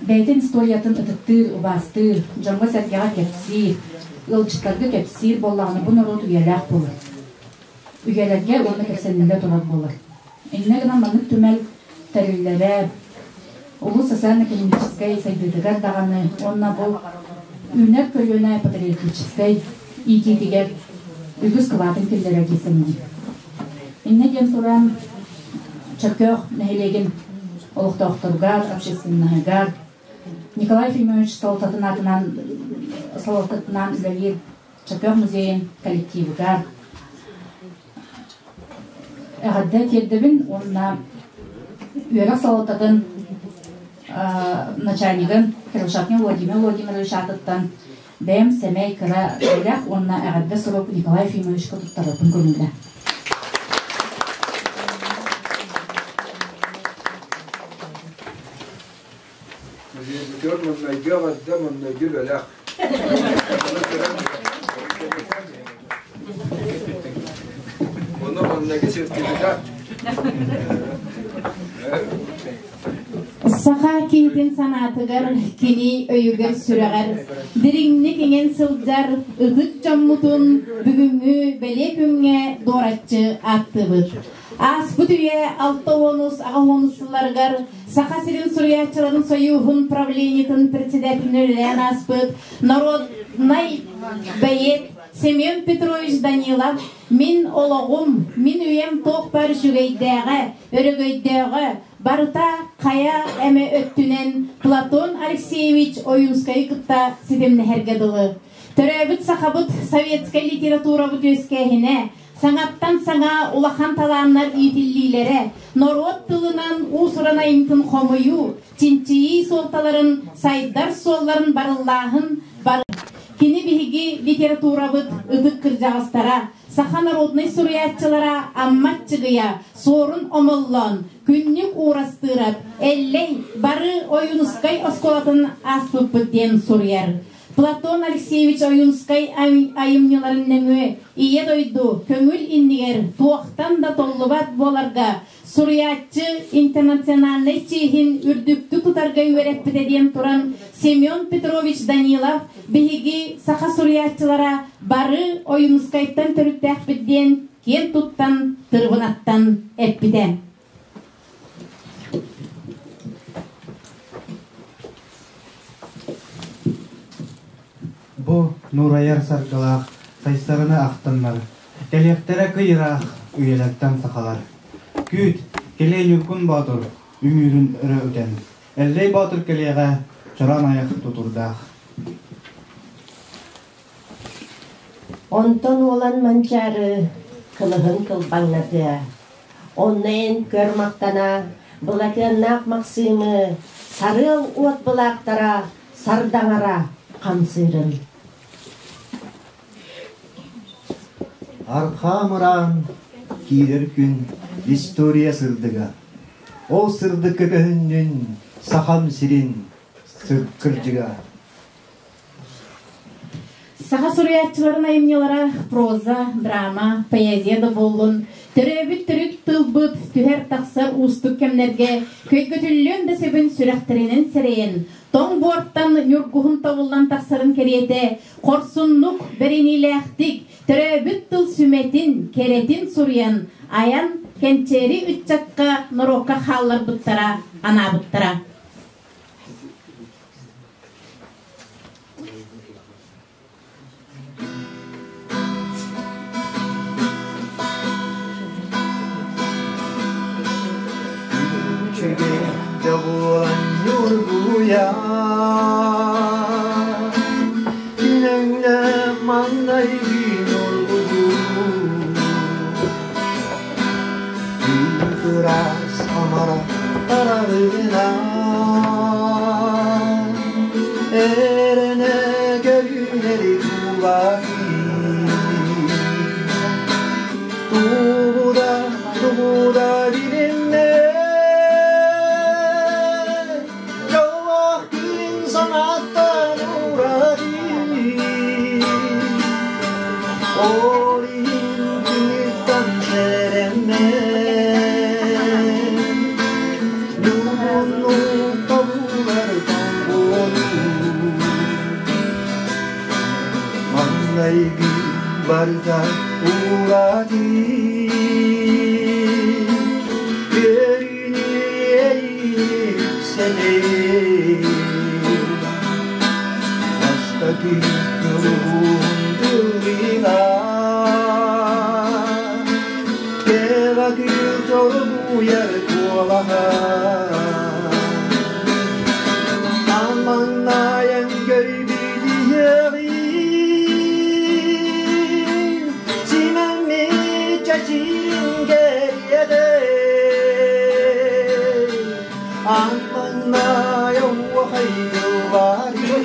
бэйэтин историятын ытыктыыр, убаастыыр, дьоҥҥо-сэргэҕэ кэпсиир, ыалдьыттарга кэпсиир буоллаҕына, бу норуот үйэлээх буолар. Үйэлэргэ уонна кэпсэниллэ турар буолар. Инньэ гынан маннык түмэл тэриллэрэ улуус социально-экономическай сайдыытыгар даҕаны уонна бу үүнэр көлүөнэ патриотическай иитиитигэр үгүс кылаатын киллэрэр дии саныыбын. Инньэ диэн туран Чөркөөх нэһилиэгин олохтоохторугар, общественноһыгар Николай Ефимович салалтатын аатынан салалтатынан үлэлиир Чөркөөх музейын коллективыгар эҕэрдэ тиэрдэбин уонна үөрэх салалтатын начальнигын Кривошапкин Владимир Владимирович аатыттан бэйэм сэмэй кыра бэлэх уонна эҕэрдэ сурук Николай Ефимовичка туттарарбын көҥүллэ. Музейбытыгар маҥнайгы эҕэрдэ, маҥнайгы бэлэх. Ону маҥнайгы сертификат. Саха киһитин санаатыгар, кини өйүгэр-сүрэҕэр дириҥник иҥэн сылдьар ытык дьоммутун бүгүҥҥү бэлиэ күҥҥэ дуораччы ааттыыбыт. Ааспыт үйэ 60-ус 80 сылларыгар Саха сирин суруйааччыларын сойууһун правлениетын председателинэн үлэлээн ааспыт народнай бэйиэт Семен Петрович Данилов «Мин олоҕум, мин үйэм туох баар үчүгэйдээҕэ, өрөгөйдөөҕө, барыта хайа эмэ өттүнэн Платон Алексеевич Ойуунскайы кытта ситимнэһэргэ дылы. Төрөөбүт сахабыт советскай литературабыт үөскээһинэ, Саҥаттан саҥа улахан талааннар иитиллиилэрэ, норуот тылынан уус-уран айымньытын хомуйуу, чинчийии суолталарын, сайдар суолларын барыллааһын бары Кини биһиги литературабыт ытык кырдьаҕастара, саха народнай суруйааччылара Амма Аччыгыйа, Суорун Омоллоон, Күннүк Уурастыырап, Эллэй бары Ойуунускай оскуолатын ааспыппыт диэн суруйар. Платон Алексеевич Ойуунскай айымньыларын нөҥүө Ийэ дойду көҥүл иннигэр туохтан да толлубат буоларга суруйааччы интернациональнай чиэһин үрдүктүк тутарга үөрэппитэ диэн туран Семен Петрович Данилов биһиги саха суруйааччылара бары Ойуунускайтан төрүттээхпит диэн киэн туттан тырыбынаттан эппитэ. Бу нуурайар саргылаах сайсарыны ахтаннар, кэлиэхтэрэ кый ыраах үйэлэртэн сахалар. Күүт, кэлиэ Ньургун Боотур үҥүүрүн өрө үтэн, Эллэй Боотур кэлиэҕэ чороон айах тутурдаах. Онтон уолан Манчаары кылыһын кылбаҥнатыа, Онно эн көр махтана, Былатыаннаах Махсыымы сарыал уот былаахтара сардаҥара хамсыырын. Архаа мыраан киирэр күн история сырдыга. Ол сырдыкка көһүннүн Сахам сирин кырдьыга. Саха суруйааччыларын айымньылара проза, драма, поэзия да буоллун, төрөөбүт төрүт тылбыт түһэр-тахсар уустук кэмнэргэ көйгөтүллүөн да сөбүн сүрэхтэринэн сэрэйэн, тоҥ буортан ньургуһун тобуллан тахсарын кэриэтэ, хорсуннук, бэриниилээхтик, төрөөбүт тыл сүмэтин, кэрэтин суруйан, айан, кэнчээри ыччакка, норуокка хаалларбыттара, анаабыттара. Үчүгэй да буолан ньургуйа Күнэҥнэ маҥнайгы ньургуйуу Ыраас амара тарарына Эрэнэ көрүнэри тулаки Тугуда, тугуда билиннэ Дьоллоох күн санааттан ураты Ол иһин күнүттэн сэрэммэт Ньургунну тобулар тоҥбуолу Маҥнайгы барыта ураты Үөрүүнү үксэлэй Бастакы ньургун тыллыга Кэҕэ күл чорбуйар куолаһа Аманнаайан көрбүтүһүөҕүн Симэммит чэчиин кэриэтэ Аманнаайа уохай тылбаары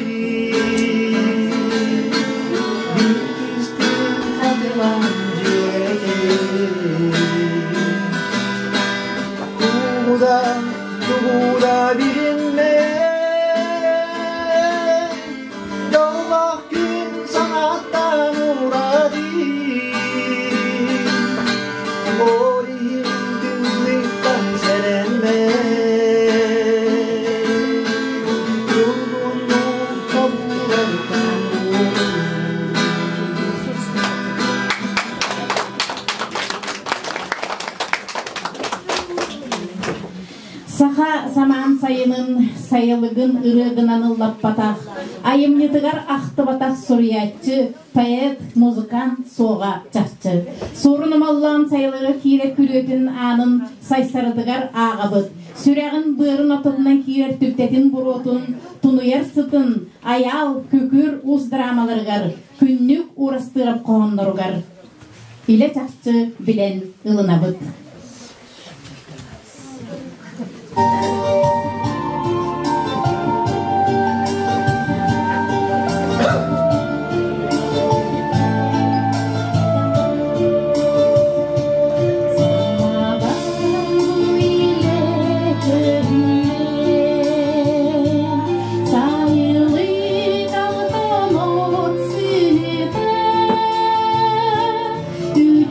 Биирдистин хатылан дьүөрэтэ Тугуда, тугуда билинмэт Дьоллоох күн санааттан ураты Ол иһин түннүктэн сэрэммэт Тургунну тобулар Саха самаан сайынын сайылыгын ырыа гынан ыллаппатах, айымньытыгар ахтыбатах суруйааччы, поэт, музыкант суоҕа чахчы. Суорун Омоллоон сайылыгы киирэр күрүөтүн аанын сайсарытыгар ааҕабыт. Сүрэҕин быарын отонунан киирэр түптэтин буруотун, тунуйар сытын, айаал, күкүр уус драмаларыгар, күннүк уурастыырап хоһоонноругар. илэ-чахчы билэн ылынабыт.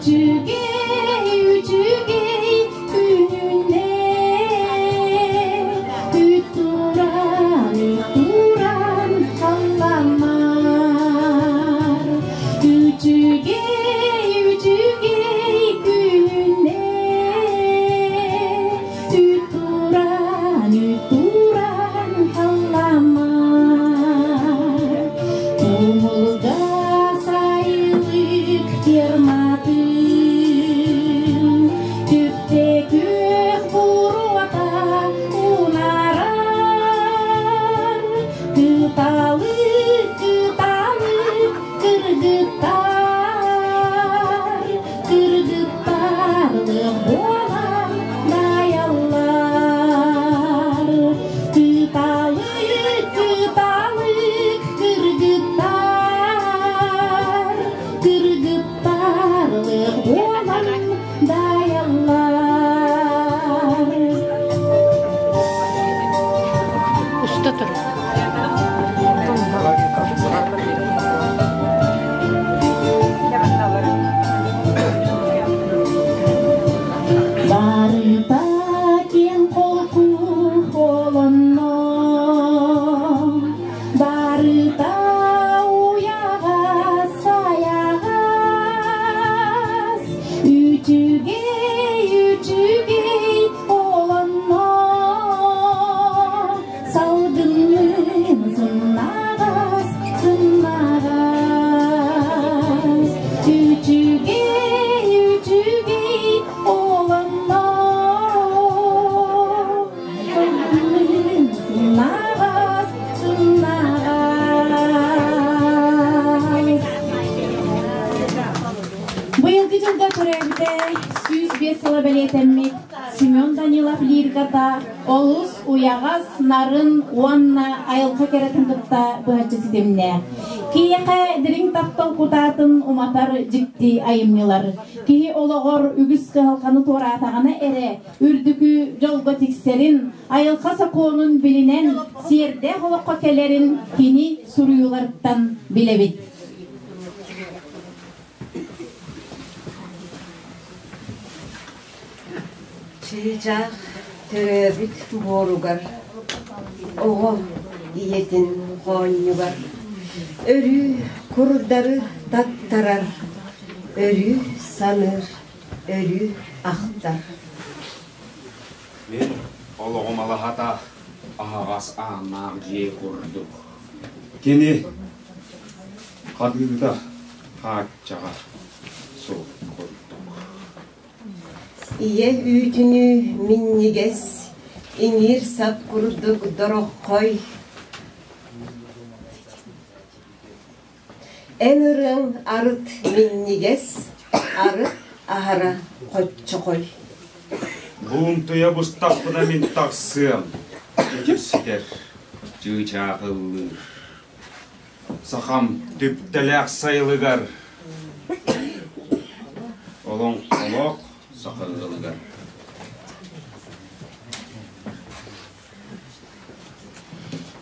Үчүгэй, үчүгэй күнүнэн, үт туран, үт туран халламар. Үчүгэй, үчүгэй күнүнэн, үт туран, үт туран халламар. Тумулга сайылык ферматын, түпте күөх буруота унаарар. Кыталык, кыталык кыргыттар, кыргыттарлык буолан дайаллар. Кыталык, кыталык кыргыттар, кыргыттарлык буолан дайаллар. Уста тур. Барыта киэҥ холку холонно, барыта уйаҕас сайаҕас, үчүгэй, үчүгэй олонно, салгынын сымнаҕас, сымнаҕас. Үчүгэй, үчүгэй олонно, салгынын сымнаҕас, сымнаҕас. Быйылгы дьылга төрөөбүтэ 105 сыла бэлиэтэммит Семен Данилов лириката олус уйаҕас, нарын уонна айылҕа кэрэтин кытта быһаччы ситимнээх. Киһиэхэ дириҥ таптал кутаатын уматар дьикти айымньылар. Киһи олоҕор үгүс кыһалҕаны туораатаҕына эрэ үрдүкү дьолго тиксэрин, айылҕа сокуонун билинэн сиэрдээх олоххо кэлэрин кини суруйууларыттан билэбит. Чыычаах төрөөбүт буоругар, оҕо ийэтин хоонньугар өрүү курдары таттарар, өрүү саныыр, өрүү ахтар. Мин олоҕум алаһата аһаҕас ааннаах дьиэ курдук. Кини хатыыта хааччаҕа суох курдук. Ийэ үүтүнүү минньигэс, иҥиир сап курдук дороххой. Эн ырыаҥ арыт минньигэс, арыт аһара хоччохой. Буунтуйа бустахпына мин тахсыам, итирситэр, чыычаах ыллыыр. Сахам түптэлээх сайылыгар, олоҥхолоох саха ыалыгар.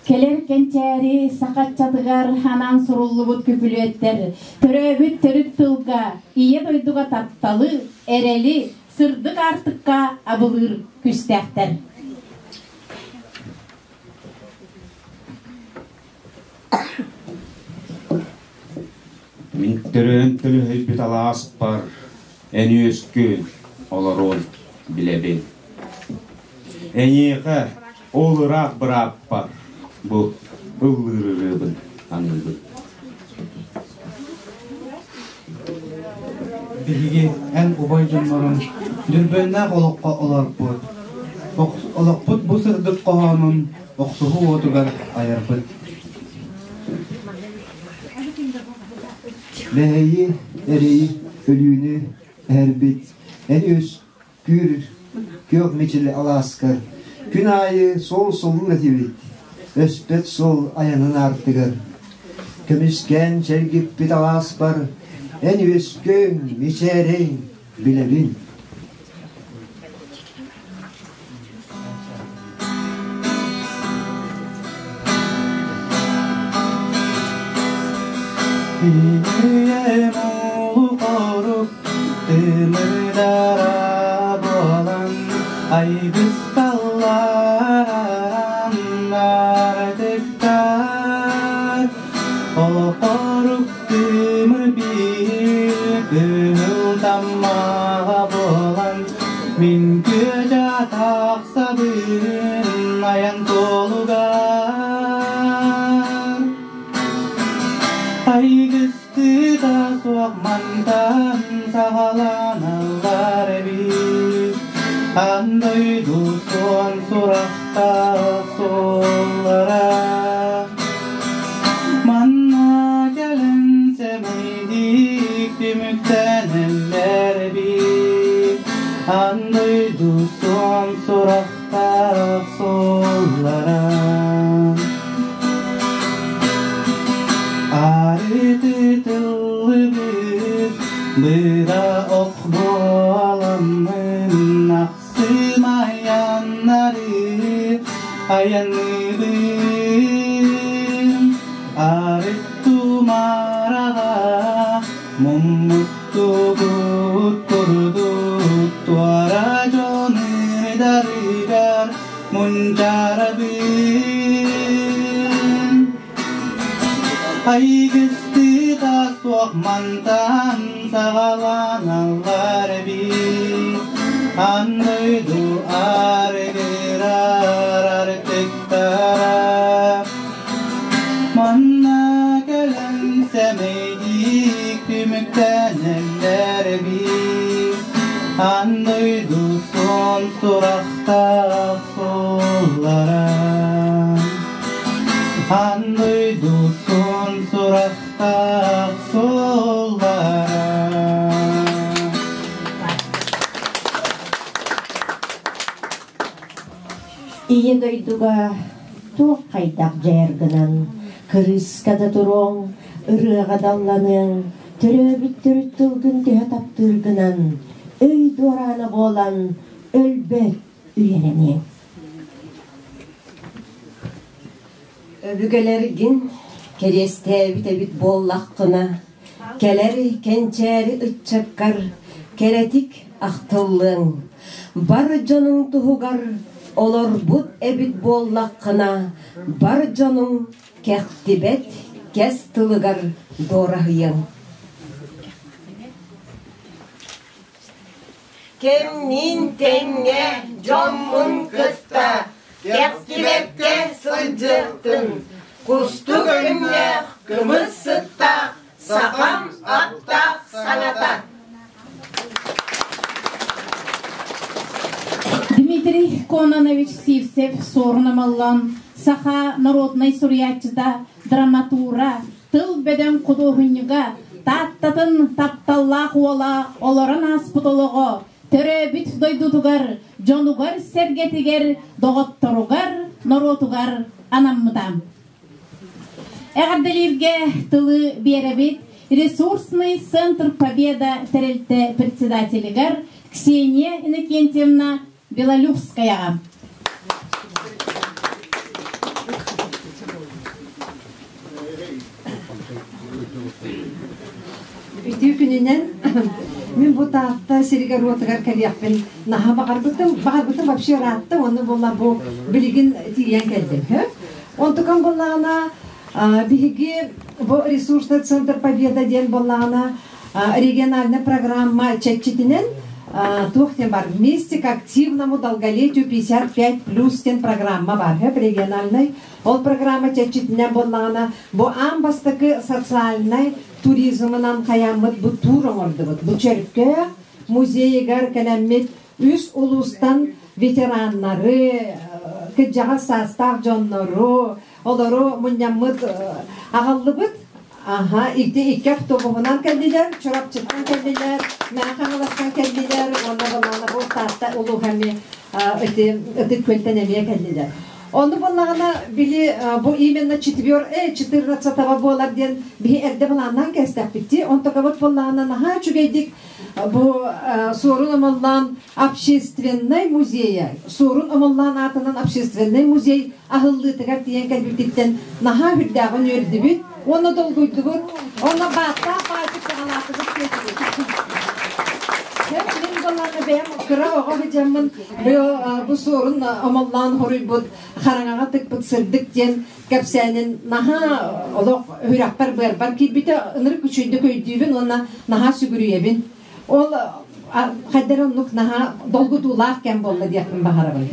Кэлэр кэнчээри саха ыччатыгар анаан суруллубут күпүлүөттэр төрөөбүт төрүт тылга, ийэ дойдуга тапталы, эрэли, сырдык аартыкка абылыыр күүстээхтэр. Мин төрөөн төлөһүйбүт алааспар эн үөскүн олоруон билэбин. Эйиэхэ ол ыраах бырааппар бу ыллыыр ырыабын аныыбын. Биһиги эн убай дьоннорун дүрбүөннээх олоххо олорбут. Олохпут бу сырдык хоһоонун охсуһуу уотугар айарбыт. Мэһэйи, эрэйи, Өлүүнү эһэрбит эн үс күр күөх мичили алааскар күн аайы суол солуур этибит өспөт суол айанын аартыгар көмүскээн чэлгиппит алааспар эн үөскүөҥ мичээрэйҥ билэбин Ийэм улуқорук тымырдара буолан айгысталларан артыктар Олоқорук тымыр биир кыһыл таммаҕа буолан мин күөдьэ тахсабын айан суолугар Айгыстыыта суох мантан саҕаланаллар эбит Аан дойду суон сурахтаах суоллара Манна кэлэн сэмэйдик түмүктэнэллэр эбит Аан дойду суон сурахтаах суоллара Арытытыллыбыт быра ох буоламмын ахсым айаннары айанныыбын арыт тумараҕа муммуттугут курдук туора дьону дарыгар мунчаарабын Айгыстыыта суох мантан саҕаланаллар эбит Аан дойду арыгырар артыктара Манна кэлэн сэмэйдик түмүктэнэллэр эбит Аан дойду суон сурахтаах суоллара Аан дойду суон сурахтаах суоллара Ийэ дойдуга туох хайдах дьайар гынан, кырыыска да туруоҥ, ырыаҕа далланыаҥ, төрөөбүт төрүт тылгын төһө таптыыргынан, өй дуораана буолан, өлбөт үйэлэниэҥ. Өбүгэлэргин кэриэстээбит эбит буоллаххына, кэлэр кэнчээри ыччаккар кэрэтик ахтыллыаҥ. Бар дьонуҥ туһугар олорбут эбит буоллаххына, бар дьонуҥ кэхтибэт кэс тылыгар дуораһыйыаҥ. Кэмниин тэҥҥэ дьоммун кытта кэхтибэккэ сылдьыахтын, кустук өҥнөөх, кымыс сыттаах сахам аттаах саҥата. Дмитрий Кононович Сивцев суорун омоллон саха народнай суруйааччыта, драматура, тыл бөдөҥ худуоһунньуга, Тааттатын тапталлаах уола олорон ааспыт олоҕо төрөөбүт дойдутугар, дьонугар-сэргэтигэр, доҕотторугар, норуотугар анаммыта. Эҕэрдэлииргэ тылы биэрэбит Ресурсный центр Победа тэрилтэ председателигэр Ксения Иннокентьевна Белолюбскаяҕа. Үтүө күнүнэн мин бу Таатта сиригэр-уотугар кэлиэхпин наһаа баҕарбытым. Баҕарбытым вообще ыраатта, уонна буолла бу билигин тиийэн кэллим. Онтукам буоллаҕына биһиги бу ресурсный центр Победа диэн буоллаҕына региональная программа чэрчитинэн туох диэн бар вместе к активному долголетию 55 плюс диэн программа бар региональный ол программа чэрчитинэн буоллаҕына бу аан бастакы социальнай туризмынан хайааммыт бу тур оҥордубут бу Чөркөөх музейыгар кэлэммит үс улуустан ветераннары кырдьаҕас саастаах дьоннору олору мунньаммыт аҕаллыбыт. Аха, ити икки автобуһунан кэллилэр, Чурапчыттан кэллилэр, Мэҥэ Хаҥаластан кэллилэр, уонна балаана бу Таатта улууһа эмиэ ити Ытык Күөлтэн эмиэ кэллилэр. Ону буоллаҕына, били бу именно четвер, 14 буолар диэн биһи эрдэ былааннаан кэстэхпит Онтокабыт буоллаҕына наһаа үчүгэйдик бу Суорун Омоллоон общественнай музейа, Суорун Омоллоон аатынан общественнай музей аһыллыытыгар тиийэн кэлбититтэн наһаа үрдээҕин үөрдүбүт уонна долгуйдубут уонна бааттаах баайдык саҕалаатыбыт диэтибит. Мин балаана бэйэм кыра оҕо сыдьаммын бу Суорун Омоллоон хоруйбут хараҥаҕа тыкпыт сырдык диэн кэпсээнин наһаа олох үрэхпэр быарбар киирбитэ ынырык үчүгэйдик өйдүүбүн уонна наһаа сүгүрүйэбин. Ол хайдах оннук наһаа долгутуулаах кэм буолла диэхпин баҕарабын.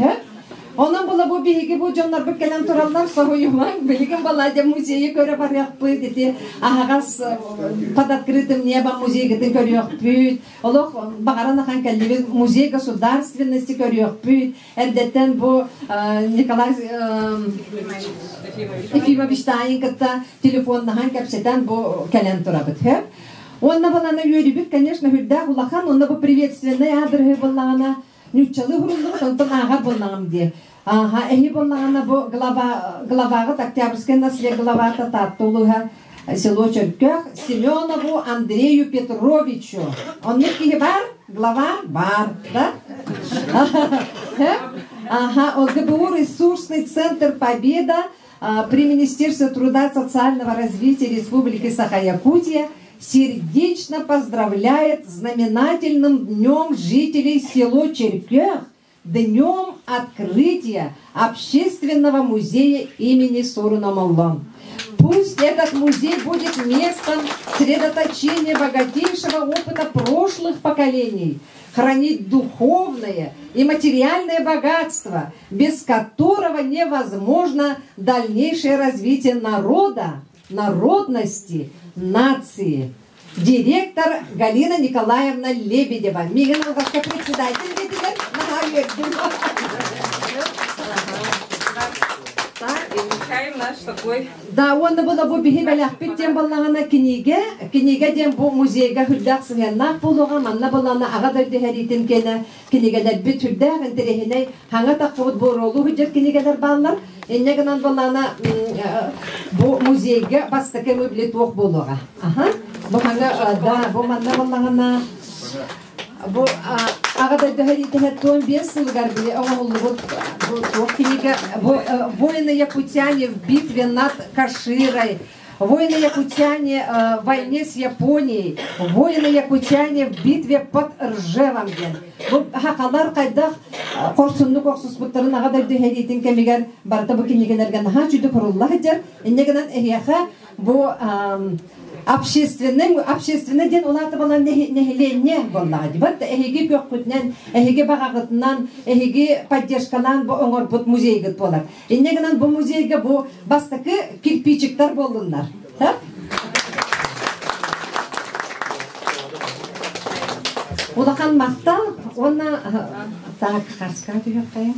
Онон була бу биһиги бу дьоннорбут кэлэн тураллар соһуйумаҥ. Билигин балаадьа музейы көрө барыахпыт, ити аһаҕас под открытым небом музейгытын көрүөхпүт. Олох баҕаран ахан кэллибит музей государственности көрүөхпүт. Эрдэттэн бу Николай Ефимович Таин кытта телефоннаһан кэпсэтэн бу кэлэн турабыт. Уонна балана үөрүүбүт, конечно, үрдээх улахан, уонна бу приветственный аадырыһы буллаҕына ньуччалыы хуруллубут, онтон ааҕар буллаҕым диye. Ааха, эһи буллаҕына бу глава, главаҕыт Октябрьскай наследие главата Таатта улууһа село Чөркөөх Семенову Андрею Петровичу. Оннук киһи бар? Глава бар, да? Ага, ОГБУ ресурсный центр Победа при Министерстве труда и социального развития Республики Саха-Якутия сердечно поздравляет знаменательным днем жителей село Черкех, днем открытия Общественного музея имени Суруна Моллон. Пусть этот музей будет местом средоточения богатейшего опыта прошлых поколений, хранить духовное и материальное богатство, без которого невозможно дальнейшее развитие народа, народности, нации. Директор Галина Николаевна Лебедева. Мигин председатель И наш такой. Да, уонна була бу биһи бэлэхпит диэн буоллаҕына кинигэ, кинигэ диэн бу музейга үрдээх сыһыаннаах буолуоҕа, манна буоллаҕына аҕа дойду сэриитин киэнэ кинигэлэрбит үрдээх интэриэһинэй хаҥа таххыбыт буоруолуу сылдьар кинигэлэр бааллар. Инньэ гынан буоллаҕына бу музейга бастакы мөбүлэ туох буолуоҕа. Аха. Бу хаҥа да, бу манна буоллаҕына Бу аҕа дойду сэриитэ 15 сылыгар били оҥоһуллубут бу туох кинигэ бу «Воины якутяне в битве над Каширой», «Воины якутяне в войне с Японией», «Воины якутяне в битве под Ржевом» диэн. Бу хахалар хайдах хорсуннук охсуспуттарын аҕа дойду сэриитин кэмигэр барыта бу кинигэлэргэ наһаа үчүгэй курулла сылдьар. Инньэ гынан эһиэхэ бу общественный общественный диэн улаата балан нэһилиэнньэ буоллаҕа дии эһиги көххүтүнэн эһиги баҕаҕытынан эһиги поддержкалаан бу оҥорбут музейгыт буолар инньэ гынан бу музейга бу бастакы кирпичиктар буоллуннар улахан махтал уонна так харска түһүөххэйин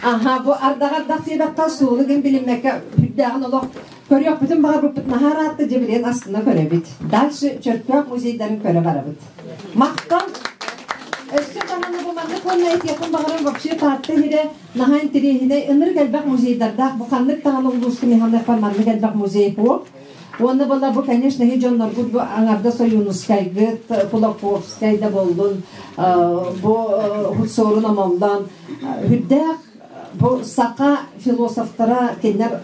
Аха, бу ардаҕа ардах диэбэххэ суолу гин билиммэккэ үрдээҕин олох көрүөхпүтүн баҕарбыппыт наһаа ыраатта дьэ билигин астына көрөбүт. Дальше Чөркөөх музейдарын көрө барабыт. Махтал! Өссө даҕаны бу маннык уонна этиэхпин баҕарам вообще Таатта иһирэ наһаа интэриэһинэй ынырык элбэх музейдардаах бу ханнык даҕаны улууска миһаллыахпар маннык элбэх музей суох. Уонна была бу, конечно, и дьонноргут бу аҥардас Ойуунускайгыт, Кулаковскай да буоллун, бу Суорун Омоллоон үрдээх бу саха философтара кинилэр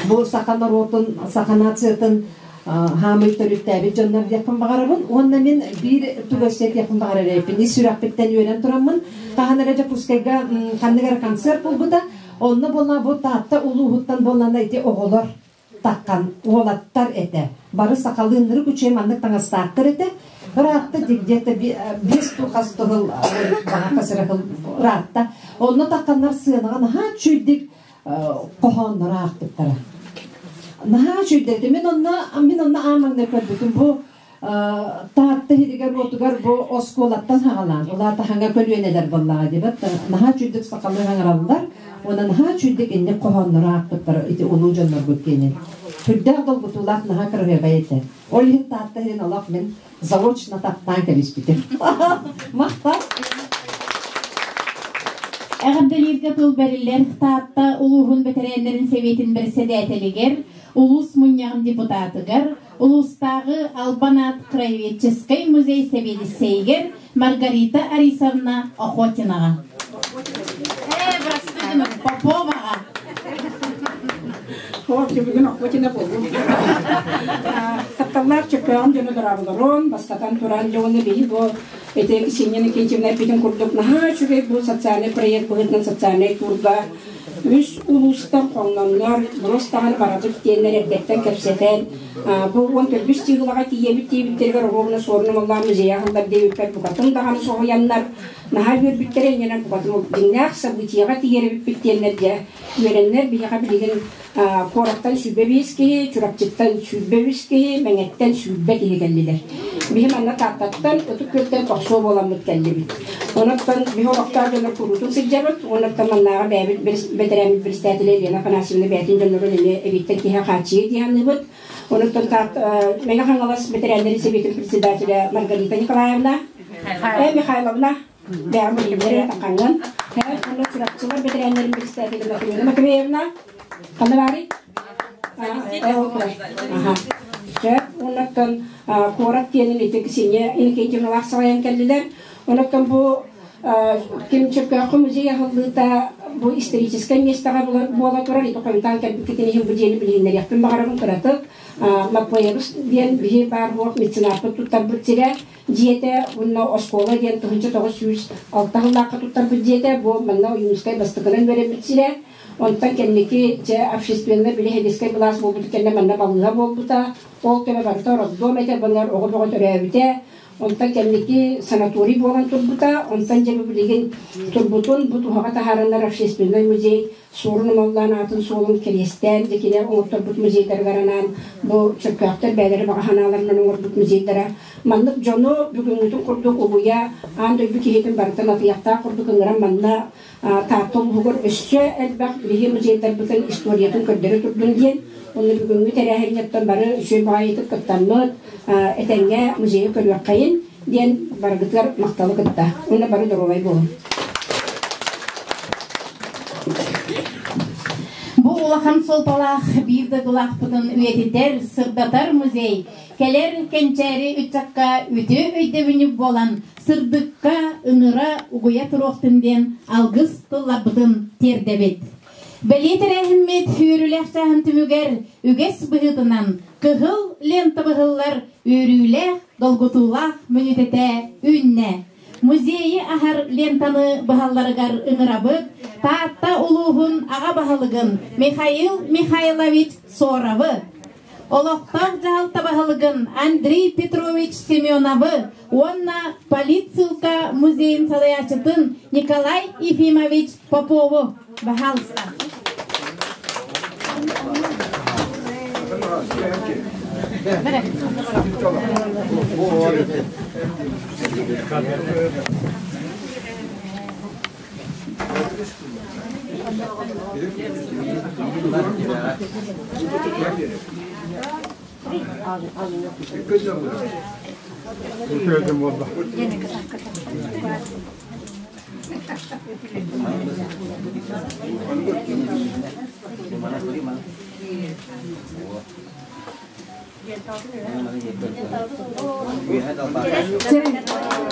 бу саха норуотун, саха нациятын хаамый төрүттээбит дьоннор диэхпин баҕарабын. Уонна мин биир тугу өссө этиэхпин баҕарар эбиппин. Ис сүрэхпиттэн үөрэн тураммын, хаһан эрэ Дьокуускайга ханнык эрэ концерт буолбута. Онно буолла бу Таатта улууһуттан буоллана ити оҕолор таккан уолаттар этэ. Бары сахалыыннары күчүө маннык таҥастаахтар этэ. Ыраатта где-то биэс хас тыһыл баҕа ыраатта. Онно такканнар сыанаҕа наһаа үчүйдик хоһооннору аахпыттара. Наһаа үчүйдэр. Мин онно мин онно аан маҥнай көрбүтүм. Бу. Таатта иһигэр уотугар бу оскуолаттан хаҕалаан, улаата хаҥа көлүөнэлэр буоллаҕа диэбэт, наһаа үчүгдүк сахалыы хаҥараллар, уонна наһаа үчүгдүк инник хоһооннору аахпыттара ити улуу дьоннорбут киэнин. Сүрдээх долгутуулаах наһаа кыраһыабай этэ. Ол иһин Таатта иһин олох мин заочно таптаан кэбиспитим. Махтал! Эҕэрдэлииргэ тыл бэриллэр Таатта улууһун бэтэрээннэрин сэбиэтин бэрэссэдээтэлигэр, улуус мунньаҕын депутатыгар, улуустааҕы Албан аат краеведческай музей сэбиэдиссэйигэр Маргарита Арисовна Охотинаҕа. Ээ, бырастыы Поповаҕа. Бүгүн Охотина буоллум. Тапталлаах чөккөөҕүм дьону дорооболорун, бастатан туран дьону биһи бу ити Ксения Никитьевна эппитин курдук наһаа үчүгэй бу социальный проект быһыытынан социальный турга үс улуустан хоҥноннор, брос даҕаны барабыт диэннэр эрдэттэн кэпсэтэн, бу 14 чыыһылаҕа тиийэбит диэбиттэригэр оруобуна суорун омоллоон музейа аһыллар диэбиппэр букатын даҕаны соһуйаннар, наһаа үөрбүттэрэ иннинэн букатын дьиҥнээх событиеҕа тиийэр эбиппит диэннэр дьэ үөрэннэр биһиэхэ билигин куораттан 25 киһи, Чурапчыттан 23 киһи, Мэҥэттэн 20 киһи кэллилэр. Биһи манна Тааттаттан, Ытык Күөлтэн тохсуо буоламмыт кэллибит. Онуттан биһи олохтоох дьоннор куруутун сылдьабыт. Онуттан маннааҕы бэйэбит бэтэрээммит председателэ Елена Афанасьевна бэйэтин дьоннорун эмиэ эбииттэн киһи хааччыйа дии саныыбыт. Онуттан Мэҥэ Хаҥалас бэтэрээннэрин сэбиэтин председателэ Маргарита Николаевна, Михайловна бэйэм билиннэр таххаҥҥын. Онно Чурапчылар бэтэрээннэрин председателэ Матрена Матвеевна, ханна баарый? Сөп. Оннуттан куорат диэнин ити Ксения Иннокентьевналаах салайан кэллилэр. Онуттан бу ким Чөркөөххө музей аһыллыыта бу историческай миэстэҕэ буола турар. Ити хойутаан кэлбиккитин иһин бу дьиэни билиһиннэриэхпин баҕарабын кыратык. Маппыайабыс диэн биһи баар буох меценаппыт туттарбыт сирэ дьиэтэ уонна оскуола диэн 1906 сыллаахха туттарбыт дьиэтэ бу манна Ойуунускай бастакынан үөрэммит сирэ. Онтон кэнники дьэ общественнай билиһэдискэй былаас буолбут кэннэ манна балыыһа буолбута. Ол кэмэ барыта роддом этэ, bunlar оҕо бөҕө төрөөбүтэ. Онтон кэнники санаторий буолан турбута. Онтон дьэ бу билигин турбутун бу туһаҕа таһаараннар общественнай музей Суорун Омоллоон аатын суолун кэриэстээн дьэ кини оҥотторбут музейдарыгар анаан бу чөккөөхтөр бэйэлэрэ баҕа санааларынан оҥорбут музейдара маннык дьону бүгүҥҥүтүн курдук улуйа аан дойду киһитин барытын атыйахтаах курдук ыҥыран манна Таатта улууһугар өссө элбэх биһиги музейдарбытын историятын көрдөрө турдун диэн уонна бүгүҥҥү тэрээһиҥҥэттэн бары үчүгэй баҕайытык кыттаммыт этэҥҥэ музейы көрүөххэйин диэн барыгытыгар махталы кытта уонна бары доруобай буолуҥ. Бу улахан суолталаах биир дойдулаахпытын үйэтитэр, сырдатар музей кэлэр кэнчээри ыччакка үтүө өйдөбүнньүк буолан сырдыкка ыҥыра угуйа туруохтун диэн алгыс тылларбытын тиэрдэбит. Бэлиэ тэрээһиммит үөрүүлээх чааһын түмүгэр үгэс быһыытынан кыһыл лента быһыллар үөрүүлээх, долгутуулаах мүнүүтэтэ үүннэ. Музейы аһар лентаны быһалларыгар ыҥырабыт Таатта улууһун аҕа баһылыгын Михаил Михайлович Соровы, олохтоох дьаһалта баһылыгын Андрей Петрович Семеновы уонна политсыылка музейын салайааччытын Николай Ефимович Попову. Пожалуйста.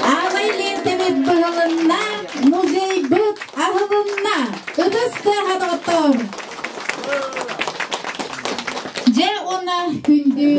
Аалай лиэнтэбит быһылынна, музейбыт аһылынна. Ытыс тыаһа доҕоттоор! Дьэ уонна күндү